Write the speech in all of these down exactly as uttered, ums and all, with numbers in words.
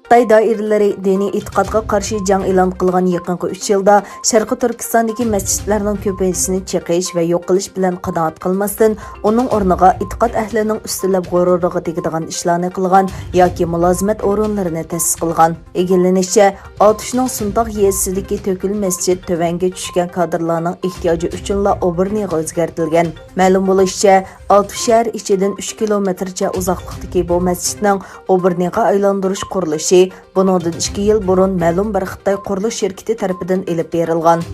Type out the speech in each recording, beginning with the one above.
خىتاي دائىرىلىرى دىنىي ئېتىقادقا قارشى جەڭ ئېلان قىلغان يېقىنقى ئۈچ يىلدا شەرقىي تۈركىستاندىكى مەسچىتلەرنىڭ كۆپىنچىسىنى چېقىش ۋە يوق قىلىش بىلەن قانائەت قىلماستىن، ئۇنىڭ ئورنىغا ئېتىقاد ئەھلىنىڭ ئۈستۈنلەپ غۇرۇرىغا تېگىدىغان ئىشلارنى قىلغان ياكى مۇلازىمەت ئورۇنلىرىنى تەسىس قىلغان. ئىگىلىنىشىچە، ئاتۇشنىڭ سۇنتاغ يېزىسىدىكى تۆكۈل مەسچىت تۆۋەنگە چۈشكەن كادىرلارنىڭ ئېھتىياجى ئۈچۈنلا ئوبورنىغا ئۆزگەرتىلگەن. مەلۇم بولۇشىچە، ئاتۇش شەھەر ئىچىدىن ئۈچ كىلومېتىرچە ئۇزاقلىقتىكى بۇ مەسچىتنىڭ ئوبورنىغا ئايلاندۇرۇش قۇرۇلۇشى بۇنىڭدىن ئىككى يىل بۇرۇن مەلۇم بىر خىتاي قۇرۇلۇش شىركىتى تەرىپىدىن ئېلىپ بېرىلغان.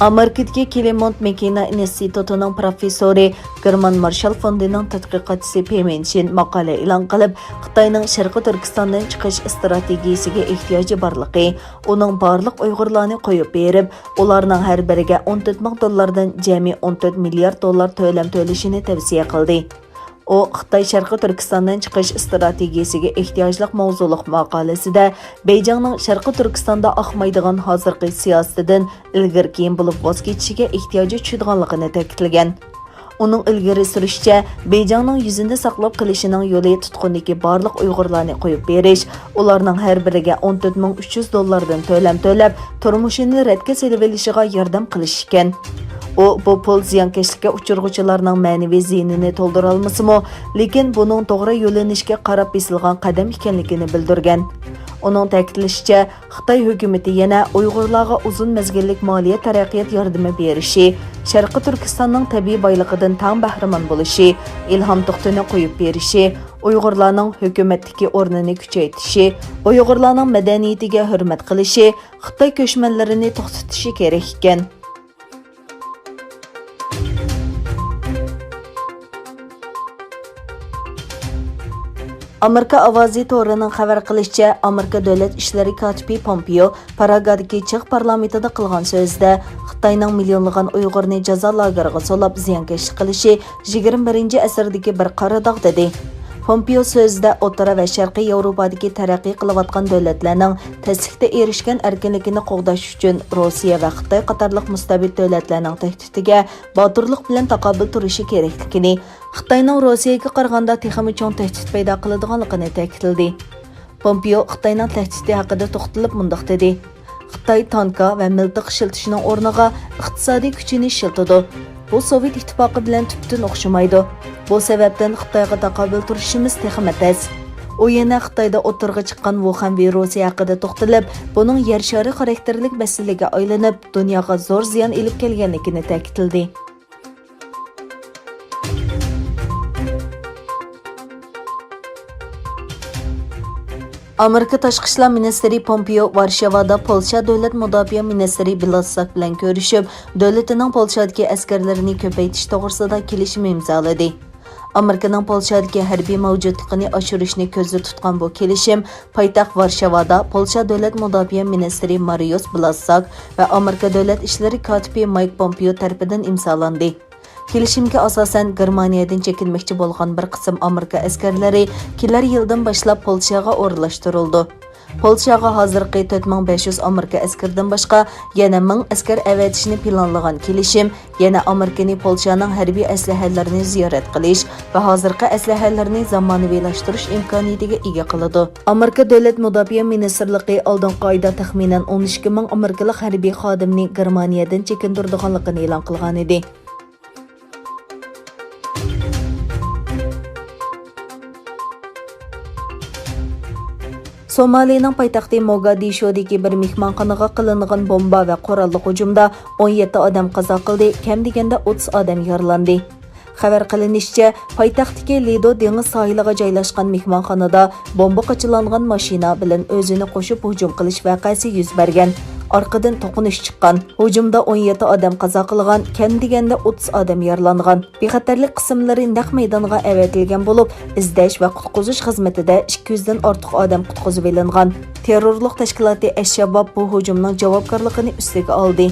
ئامېرىكىدىكى كلېمونت ماكېنا ئىنستىتۇتىنىڭ پروفېسسورى، گېرمان مارشال فوندىنىڭ تەتقىقاتچىسى پېمېن شىن ماقالە ئېلان قىلىپ، خىتاينىڭ شەرقىي تۈركىستاندىن چىقىش ئىستراتېگىيىسىگە ئېھتىياجى بارلىقى، ئۇنىڭ بارلىق ئۇيغۇرلارنى قويۇپ بېرىپ، ئۇلارنىڭ ھەر بىرىگە ئون تۆت مىڭ دوللاردىن جەمئىي ئون تۆت مىليارد دوللار تۆلەم تۆلىشىنى تەۋسىيە قىلدى. ئۇ خىتاي شەرقىي تۈركىستاندىن چىقىش ئىستراتېگىيىسىگە ئېھتىياجلىق ماۋزۇلۇق ماقالىسىدە، بېيجىڭنىڭ شەرقىي تۈركىستاندا ئاقمايدىغان ھازىرقى سىياسىتىدىن ئىلگىرى-كېيىن بولۇپ ۋاز كېچىشىگە ئېھتىياجى چۈشىدىغانلىقىنى تەكىتلىگەن. ئۇنىڭ ئىلگىرى سۈرۈشىچە، بېيجىڭنىڭ يۈزىنى ساقلاپ قېلىشىنىڭ يولى تۇتقۇندىكى بارلىق ئۇيغۇرلارنى قويۇپ بېرىش، ئۇلارنىڭ ھەر بىرىگە ئون تۆت مىڭ ئۈچ يۈز دوللاردىن تۆلەم تۆلەپ، تۇرمۇشىنى رەتكە سېلىۋېلىشىغا ياردەم قىلىش ئىكەن. ئۇ بۇ پۇل زىيانكەشلىككە ئۇچرىغۇچىلارنىڭ مەنىۋى زىيىنىنى تولدۇرالمىسىمۇ، لېكىن بۇنىڭ توغرا يۆنىلىشكە قاراپ بېسىلغان قەدەم ئىكەنلىكىنى بىلدۈرگەن. ئۇنىڭ تەكىتلىشىچە، خىتاي ھۆكۈمىتى يەنە ئۇيغۇرلارغا ئۇزۇن مەزگىللىك مالىيە تەرەققىيات ياردىمى بېرىشى، شەرقىي تۈركىستاننىڭ تەبىئىي بايلىقىدىن تەڭ بەھرىمەن بولۇشى، ئىلھام توختىنى قويۇپ بېرىشى، ئۇيغۇرلارنىڭ ھۆكۈمەتتىكى ئورنىنى كۈچەيتىشى، ئۇيغۇرلارنىڭ مەدەنىيىتىگە ھۆرمەت قىلىشى، خىتاي كۆچمەنلىرىنى توختىتىشى كېرەك ئىكەن. ئامېرىكا ئاۋازى تورىنىڭ خەۋەر قىلىشىچە، ئامېرىكا دۆلەت ئىشلىرى كاتىپى پومپېئو پراگادىكى چېخ پارلامېنتىدا قىلغان سۆزىدە، خىتاينىڭ مىليونلىغان ئۇيغۇرنى جازا لاگېرىغا سولاپ زىيانكەشلىك قىلىشى يىگىرمە بىرىنچى ئەسىردىكى بىر قارا داغ، دېدى. پومپېئو سۆزىدە ئوتتۇرا ۋە شەرقىي ياۋروپادىكى تەرەققىي قىلىۋاتقان دۆلەتلەرنىڭ تەسلىكتە ئېرىشكەن ئەركىنلىكىنى قوغداش ئۈچۈن روسىيە ۋە خىتاي قاتارلىق مۇستەبىت دۆلەتلەرنىڭ تەھدىتىگە باتۇرلۇق بىلەن تاقابىل تۇرۇشى كېرەكلىكىنى، خىتاينىڭ روسىيەگە قارىغاندا تېخىمۇ چوڭ تەھدىت پەيدا قىلىدىغانلىقىنى تەكىتلىدى. پومپېئو خىتاينىڭ تەھدىتى ھەققىدە توختىلىپ مۇنداق دېدى: خىتاي تانكا ۋە مىلتىق ئىشلىتىشنىڭ ئورنىغا ئىقتىسادىي كۈچىنى ئىشلىتىدۇ. بۇ سوۋېت ئىتتىپاقى بىلەن تۈپتىن ئوخشىمايدۇ. بۇ سەۋەبتىن خىتايغا تاقابىل تۇرۇشىمىز تېخىمۇ تەس. ئۇ يەنە خىتايدا ئوتتۇرىغا چىققان ۋۇخەن ۋىرۇسى ھەققىدە توختىلىپ، بۇنىڭ يەر شارى خاراكتېرلىك مەسىلىگە ئايلىنىپ، دۇنياغا زور زىيان ئېلىپ كەلگەنلىكىنى تەكىتلىدى. ئامېرىكا تاشقى ئىشلار مىنىستىرى پومپېئو ۋارشاۋادا پولشا دۆلەت مۇداپىئە مىنىستىرى بلاسساك بىلەن كۆرۈشۈپ، دۆلىتىنىڭ پولشادىكى ئەسكەرلىرىنى كۆپەيتىش توغرىسىدا كېلىشىم ئىمزالىدى. ئامېرىكىنىڭ پولشادىكى ھەربىي مەۋجۇتلۇقىنى ئاشۇرۇشنى كۆزدە تۇتقان بۇ كېلىشىم پايتەخت ۋارشاۋادا پولشا دۆلەت مۇداپىئە مىنىستىرى مارىيۇس بلاسساك ۋە ئامېرىكا دۆلەت ئىشلىرى كاتىپى مايك پومپېئو تەرىپىدىن ئىمزالاندى. كېلىشىمگە ئاساسەن، گېرمانىيەدىن چېكىنمەكچى بولغان بىر قىسىم ئامېرىكا ئەسكەرلىرى كېلەر يىلدىن باشلاپ پولشاغا ئورۇنلاشتۇرۇلىدۇ. پولشاغا ھازىرقى تۆت مىڭ بەش يۈز ئامېرىكا ئەسكىرىدىن باشقا يەنە مىڭ ئەسكەر ئەۋەتىشنى پىلانلىغان كېلىشىم يەنە ئامېرىكىنى پولشانىڭ ھەربىي ئەسلىھەلىرىنى زىيارەت قىلىش ۋە ھازىرقى ئەسلىھەلەرنى زامانىۋىلاشتۇرۇش ئىمكانىيىتىگە ئىگە قىلىدۇ. ئامېرىكا دۆلەت مۇداپىئە مىنىستىرلىقى ئالدىنقى ئايدا تەخمىنەن ئون ئىككى مىڭ ئامېرىكىلىق ھەربىي خادىمنى گېرمانىيەدىن چېكىندۈرىدىغانلىقىنى ئېلان قىلغانىدى. سومالىنىڭ پايتەختى موگادىشودىكى بىر مېھمانخانىغا قىلىنغان بومبا ۋە قوراللىق ھۇجۇمدا ئون يەتتە ئادەم قازا قىلدى، كەم دېگەندە ئوتتۇز ئادەم يارىلاندى. خەۋەر قىلىنىشىچە، پايتەختتىكى لىدو دېڭىز ساھىلىغا جايلاشقان مېھمانخانىدا بومبا قاچىلانغان ماشىنا بىلەن ئۆزىنى قوشۇپ ھۇجۇم قىلىش ۋەقەسى يۈز بەرگەن. ئارقىدىن توقۇنۇش چىققان. ھۇجۇمدا ئون يەتتە ئادەم قازا قىلغان، كەم دېگەندە ئوتتۇز ئادەم يارىلانغان. بىخەتەرلىك قىسىملىرى نەق مەيدانغا ئەۋەتىلگەن بولۇپ، ئىزدەش ۋە قۇتقۇزۇش خىزمىتىدە ئىككى يۈزدىن ئارتۇق ئادەم قۇتقۇزۇۋېلىنغان. تېررورلۇق تەشكىلاتى ئەش شاباب بۇ ھۇجۇمنىڭ جاۋابكارلىقىنى ئۈستىگە ئالدى.